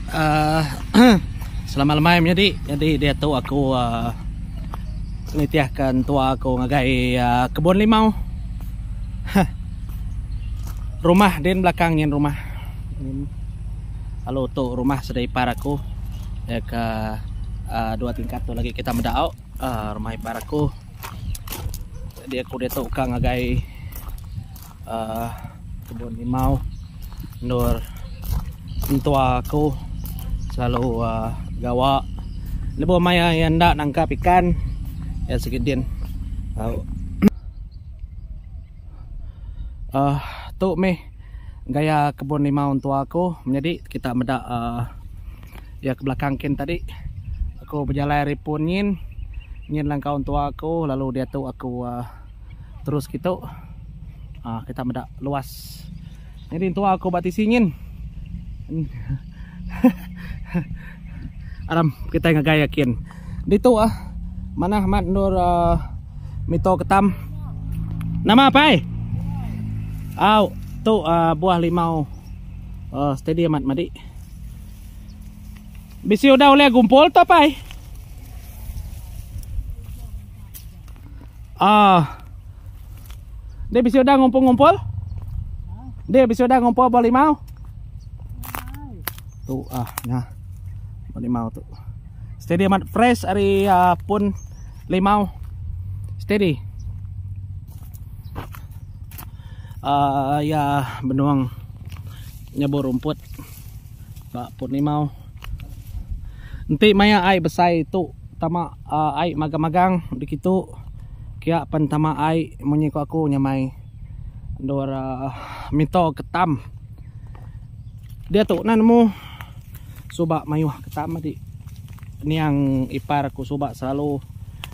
Uh, selamat lemai menyadi. Jadi diatu aku uh, nitihka entua aku ngagai uh, kebun limau. Rumah din belakang nyin rumah. Lalu tu rumah sida ipar aku. Ya ke uh, dua tingkat tu lagi kita meda au uh, rumah ipar aku. Jadi aku diatu ka ngagai uhh kebun limau endur entua aku selalu uhh gawa lebuh maya iya enda nangkap ikan iya sigi din tau uhh tu mih gaya kebun limau entua aku menyadi kita meda uhh iya ke belakang kin tadi aku bejalai ari pun nyin nyin langkau entua aku lalu diatu aku uhh Terus kitu ah kita meda luas. Nyadi entua aku ba tisi nyin. Aram kitai ngagai akin. Ditu ah manah amat endur uh, mito ketam. Nama apai? Au, tu uh, buah limau uh, steady amat madi. Bisi udah ulih gumpul tu apai? Ah. Dia bisi udah ngumpul-ngumpul? Dia bisi udah ngumpul buah limau? Tu ah nya. Buah limau tu. Steady amat fresh ari uh, pun limau. Steady. Uh, ya benuang nyebur rumput ba pun limau. Enti maya ai besai tu tama ai magang-magang dikitu kia pen tama ai munyi ku aku nyamai endur mito ketam diatu nah nemu suba mayuh ketam adi niang ipar aku suba selalu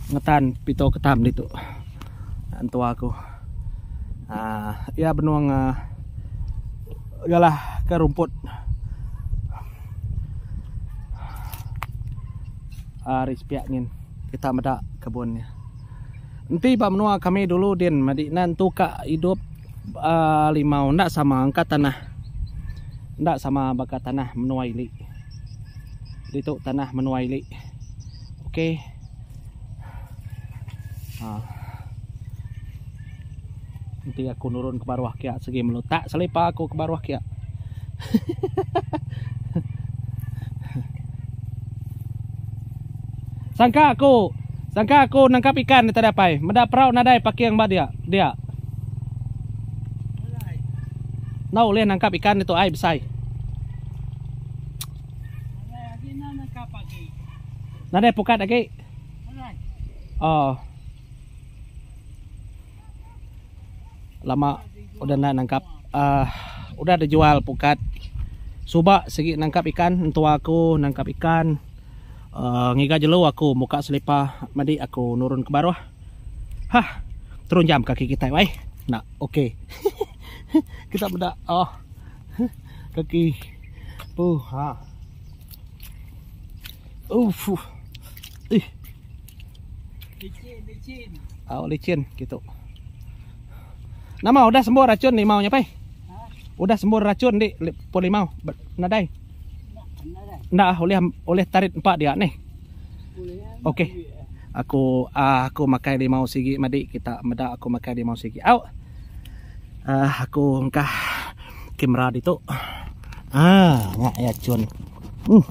ngetan pito ketam ditu entua aku uhh iya benung uhh galah ke rumput. Ari sepiak nyin kita meda kebun nya. Enti ba menua kami dulu din madi nan tu ka idup uhh limau enda sama engka tanah enda sama baka tanah menua ili. Ditu tanah menua ili. Ok uhh enti aku nurun ke baruh kia sigi melutak selipa aku ke baruh kia. Sangka aku, sangka aku nangkap ikan ita dapai. Meda perau nadai parking ba dia, dia. Enda ulih nangkap ikan ditu ai besai. Nadai pukat agi. Oh. Lama udah enda nangkap uhh udah dijual pukat suba sigi nangkap ikan entua aku nangkap ikan uhh ngiga jelu aku muka selipar madi aku nurun ke baruh hah terun jam kaki kitai wai enda ok kita meda oh kaki puh ha ufuh ih. Licin, licin. Au licin kitu. Nama udah sembur racun limau nya pai? Ha? Udah sembur racun di pun limau nadai. Nadai. Enda ah ulih ulih tarit empa dia nih. Okey. Aku uh, aku makai limau sigi madi kita meda aku makai limau sigi. Au. Uh, aku engkah kamera ditu. Ah, nya ya cun. Hmm.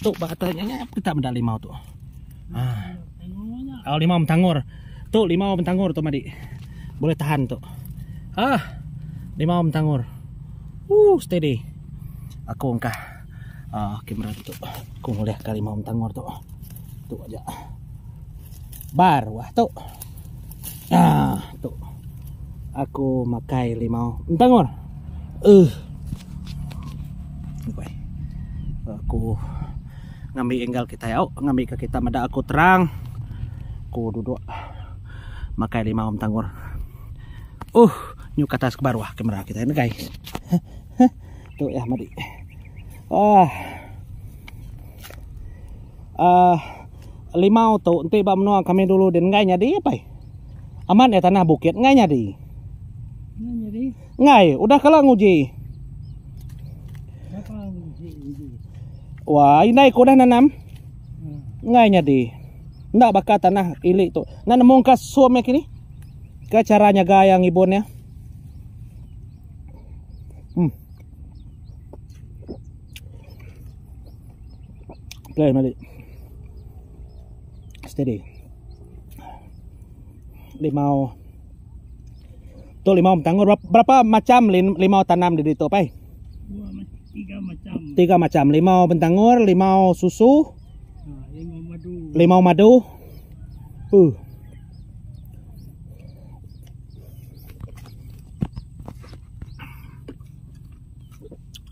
Tu ba atas nya nya kita meda limau tu. Ha. Oh, limau mentangor. Tu limau mentangor tu madi. Boleh tahan tu. Ah. Limau mentangor. Uh, steady. Aku engkah ah kamera tu. Aku ngulih ka limau mentangor tu. Tu aja. Bar wah tu. Ah, tu. Aku makai limau mentangor. Uh. Aku ngambi enggal kitai au, ngambi ka kita meda aku terang. Aku duduk makai limau mentangor. Uh, nyu ke atas ke baruh kamera kitai ne guys. Tu ya madi. Ah. Uh, limau tu enti ba menua kami dulu din enggai nyadi apai. Amat iya tanah bukit enggai nyadi. Enggai nyadi. Enggai, udah kala nguji. Wah, indai ku udah nanam. Enggai nyadi. Enda baka tanah ili tu. Enda nemu ka sum iya kini. Ka chara nyaga iya ngibun iya. Hmm. Play mali. Steady. Limau. Tu limau betanggur berapa macam limau tanam di ditu pai? Tiga macam. Tiga macam. Limau bentanggur, limau susu, ha, limau madu. Limau madu.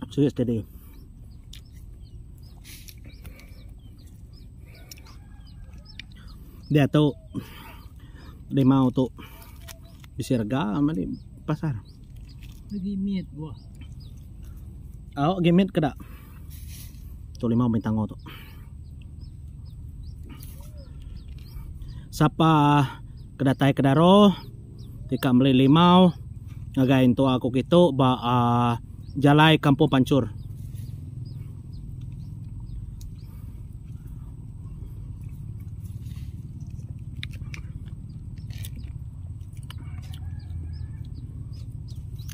Serius tadi. Diatu limau tu bisi rega meli pasar. Agi mit buah. Au agi mit keda. Tu limau bintango tu. Sapa ke datai ke daro ti ka meli limau ngagai entua aku kitu ba uhh jalai Kampung Pancur.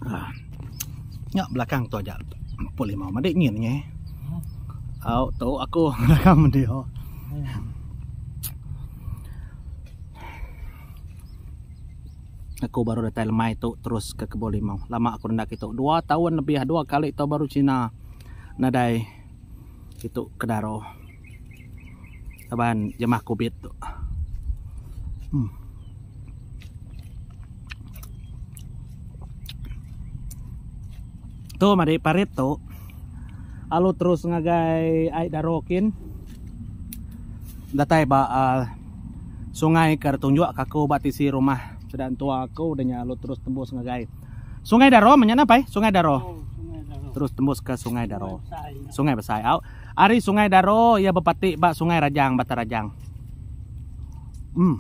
Ah. Nya belakang tu aja empu limau madik nyin nge. Au tu aku belakang dia. Aku baru datai lemai tu terus ke kebun limau. Lama aku enda kitu. Dua taun lebih dua kali tu baru Cina nadai kitu ke daro. Laban jemah covid tu. Hmm. Tu madi parit tu. Alu terus ngagai ai daro kin. Datai ba uh, sungai ke tunjuk ke aku ba tisi rumah sida entua aku udah nya alu terus tembus ngagai Sungai Daro menya napa eh? Sungai Daro. Oh, Sungai Daro. Terus tembus ke Sungai Daro. Sungai Besai. Au. Ari Sungai Daro iya bepati ba Sungai Rajang, Batang Rajang. Hmm.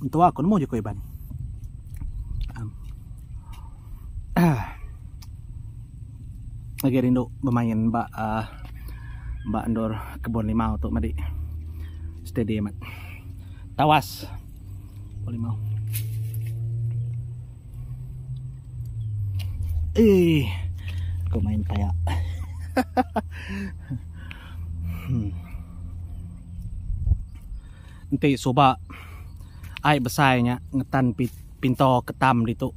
Entua aku nemu jaku Iban. Ah. Agi rindu bemain ba uh, ba endur kebun limau tu madi. Steady amat. Tawas. Kebun limau. Eh, aku main kayak. hmm. Enti suba ai besai nya ngetan pinto ketam ditu.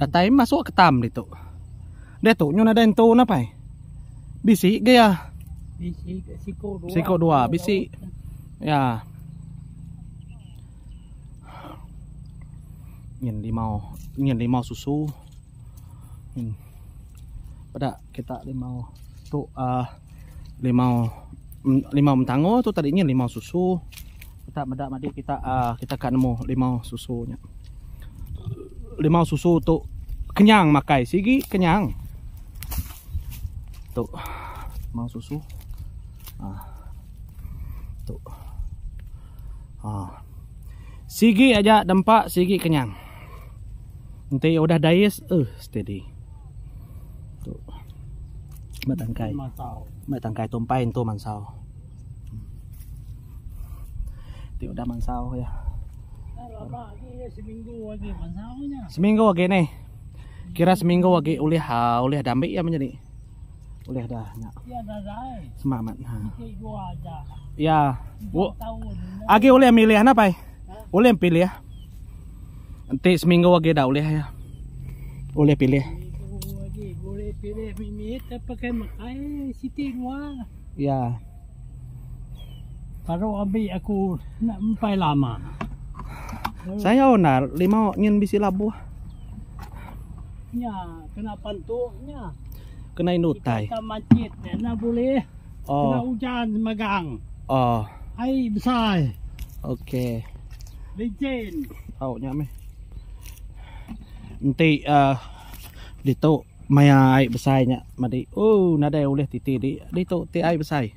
Datai masuk ketam ditu. Diatu nyu nadai entu napai. Bisi ge ya. Bisi ke siko dua. Siko dua bisi. Ya. Nyin limau, nyin limau susu. Nyin. Peda kita limau tu uh, limau limau mentango tu tadi nyin limau susu. Kita meda madi kita uh, kita ka nemu limau susu nya. Limau susu tu kenyang makai sigi kenyang. Tu limau susu. Ah. Tu. Ha. Sigi aja dempa sigi kenyang. Enti udah dais eh steady. Tu. Ba tangkai. Ba tangkai tumpai entu mansau. Ti udah mansau ya. Lama agi ya seminggu agi mansau nya. Seminggu agi ni. Kira seminggu agi ulih uh, ulih dambi ya menjadi. Ulih dah nya. Ya nadai. Semangat. Ha. Siti dua aja. Ya. Bu. Agi ulih milih na pai. Ulih pilih. Enti seminggu agi dah ulih ya. Ulih pilih. Seminggu agi boleh pilih mimit pakai makai siti dua. Ya. Baru ambil aku nak empai lama. Sayau endar limau nyin bisi labuh. Nya kena pantuknya. Kena indu utai. Kita macit enda boleh. Oh. Kena ujan magang. Oh. Ai besai. Okey. Licin. Tau nya meh. Enti uh, ditu maya ai besai nya madi. Oh nadai ulih titi di ditu ti ai besai.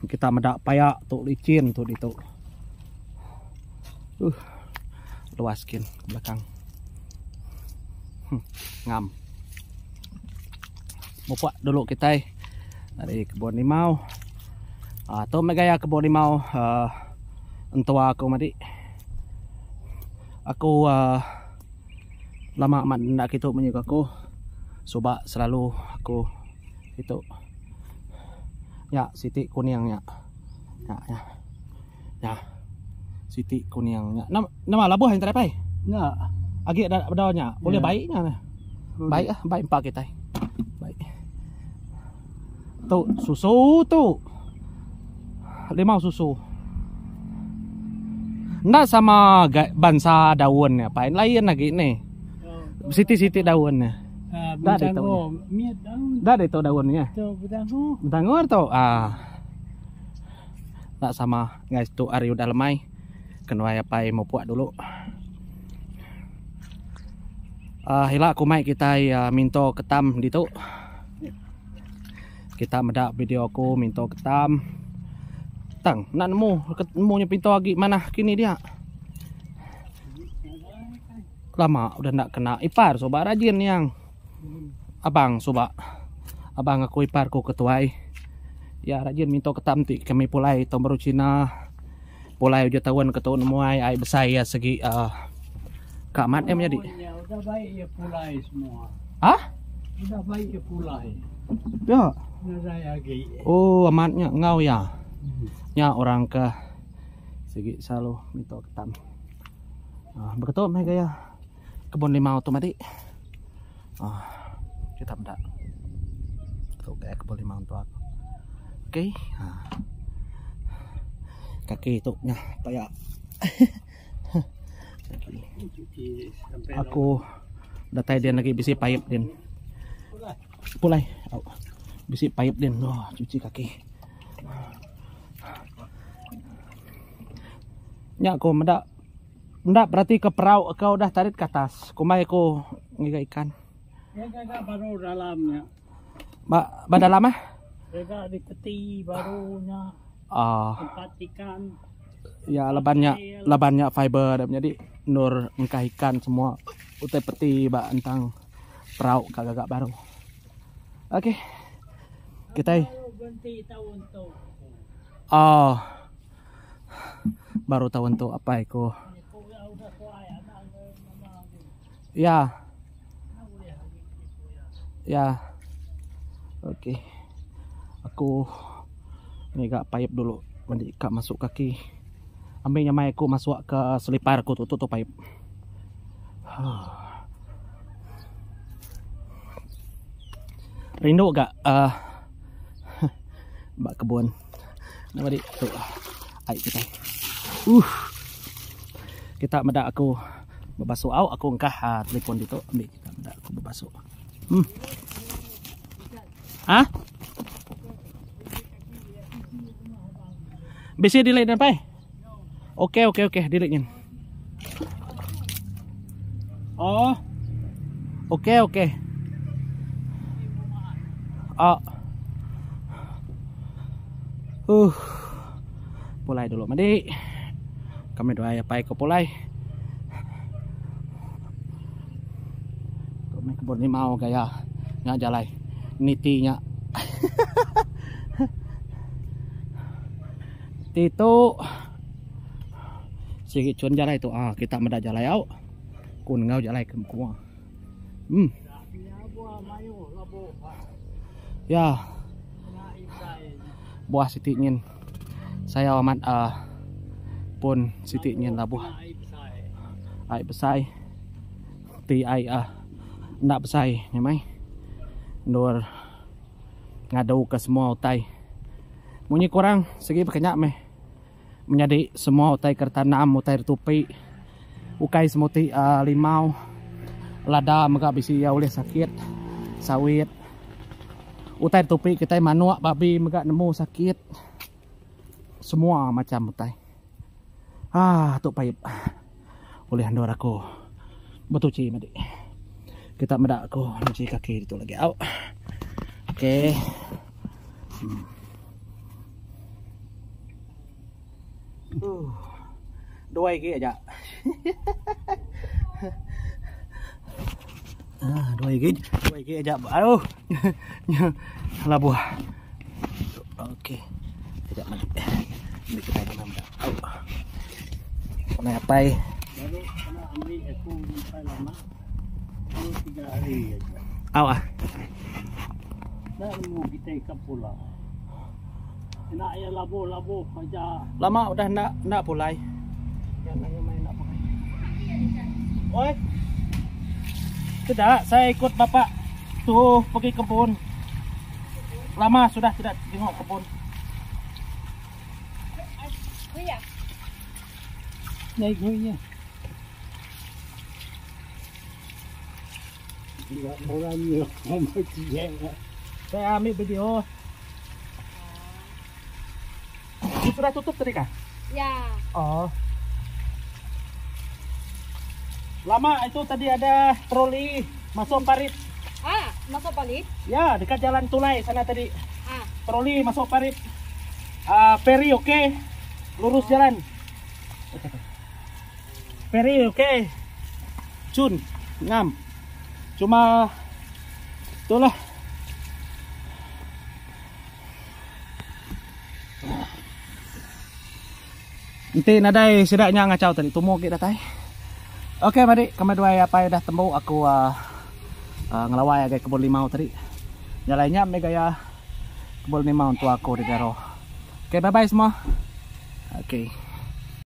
Kita meda paya tu licin tu ditu. Uh. Luas kin ke belakang. Hmm, ngam. Mupuk dulu kitai ari kebun limau. Ah tu meh gaya kebun limau uh, entua aku madi. Aku uh, lama amat enda kitu munyi ku aku. Suba selalu aku kitu. Nya siti kuning nya. Nya nya. Nya. Siti kuning nya. Nama nama labuh yang tadi pai? Nya. Agi ada bedau nya. Boleh yeah. baik nya. Baik ah, baik empa kitai. Baik. Tu susu tu. Limau susu. Enda sama bansa daun nya pai. Lain lagi ni. Siti-siti daun nya. Ah, Dah ada tahu. Dah ada tahu daun nya. Tu betangur. Betangur tu. Ah. Enda sama guys tu hari udah lemai. Kenuai apai mupuk dulu. Ah uh, ila aku mai kitai uh, minto ketam ditu. Kita meda video aku minto ketam. Tang nak nemu nemu nya pinto agi manah kini dia. Lama udah ndak kena ipar suba rajin yang. Abang suba. Abang aku ipar ku ketuai. Ya rajin minto ketam ti kami pulai tahun baru Cina. Pulai ujung tahun ke tu nemu ai ai besai ya segi uh, ka amat ya menyadi. Ya, udah baik ya pulai semua. Hah? Udah baik ya pulai. Ya. Nadai agi. Oh amatnya ngau ya. Nya orang ke segi selalu minto ketam. Ah, begitu meh gaya kebun limau tu madi. Ah, kita meda. Tu gaya kebun limau tu aku. Okey. Ha. Kaki tu nya paya. Kaki. Aku datai din lagi bisi paip din. Pulai. Au. Bisi paip din. Oh, cuci kaki. Nya aku meda Enda berati ke perau ke udah tarit ke atas. Kumbai aku ngiga ikan. Iya gaga baru dalam nya. Ba ba dalam ah? Gaga di peti baru nya. Ah. Tempat ikan. Ya laban nya laban nya fiber da menyadi endur engkah ikan semua utai peti ba entang perau ka gaga baru. Okey. Kitai. Baru berhenti taun tu. Ah. Baru taun tu apai ku. Ya. Ya. Okey. Aku ngiga paip dulu mandi ka masuk kaki. Ambi nyamai aku masuk ke selipar aku tu tu tu paip. Rindu ga uh, ba kebun. Nama di tu ai kitai. Uh. Kita meda aku bebasu au aku engkah uh, telefon ditu ambi kita meda aku bebasu. Hmm. Ha? Bisi delete dan pai? Okey okey okey delete nyin. Oh. Okey okey. Ah. Uh. Pulai dulu madi. Kami dua apai ko pulai. Tu meh kebun limau gaya nya jalai niti nya. Ti tu sigi chun jalai tu ah kita meda jalai au. Ku nengau jalai ke mekua. Hmm. Ya. Buah siti nyin. Sayau amat uh, pun siti nyin labuh. Ai besai. Ti ai uh, enda besai nya mai. Endur ngadu ke semua utai. Munyi kurang segi bekenya meh. Menyadi semua utai ke ditanam utai ditupi ukai semuti uhh limau lada mega bisi iya ulih sakit sawit utai ditupi kitai manuk babi mega nemu sakit semua macam utai uhh tu paip ulih endur aku betuchi madi kita meda aku nuchi kaki ditu lagi au okay. Uh, dua igi aja. Dua igi, dua igi aja. Aduh. Labuh. Okey. Sekejap madi. Ambil kita dalam dah. Au. Mai apai. Baru kena ambil aku sampai lama. Dua tiga hari aja. Au ah. Dah nemu kita ikat pula. Nak ya labuh-labuh aja. Lama udah nak nak pulai. Yang nanya main nak pulai. Oi. Tidak, saya ikut bapak tuh pergi kebun. Lama sudah tidak tengok kebun. Naik nya. Orang ni Saya ambil video. Sudah tutup tadi kah? Ya. Oh. Lama itu tadi ada troli masuk parit. Ah, masuk parit? Ya, dekat jalan Tulai sana tadi. Ah. Troli masuk parit. Ah, peri oke. Okay. Lurus jalan. Peri oke. Okay. Cun, ngam. Cuma itulah. Enti nadai sida nya ngachau tadi tumu agi datai. Okey madi kami duai apai udah tembu aku uhh ngelawai agai kebun limau tadi. Nya alai nya meh gaya kebun limau entua aku di Garo. Okey bye bye semua. Okey.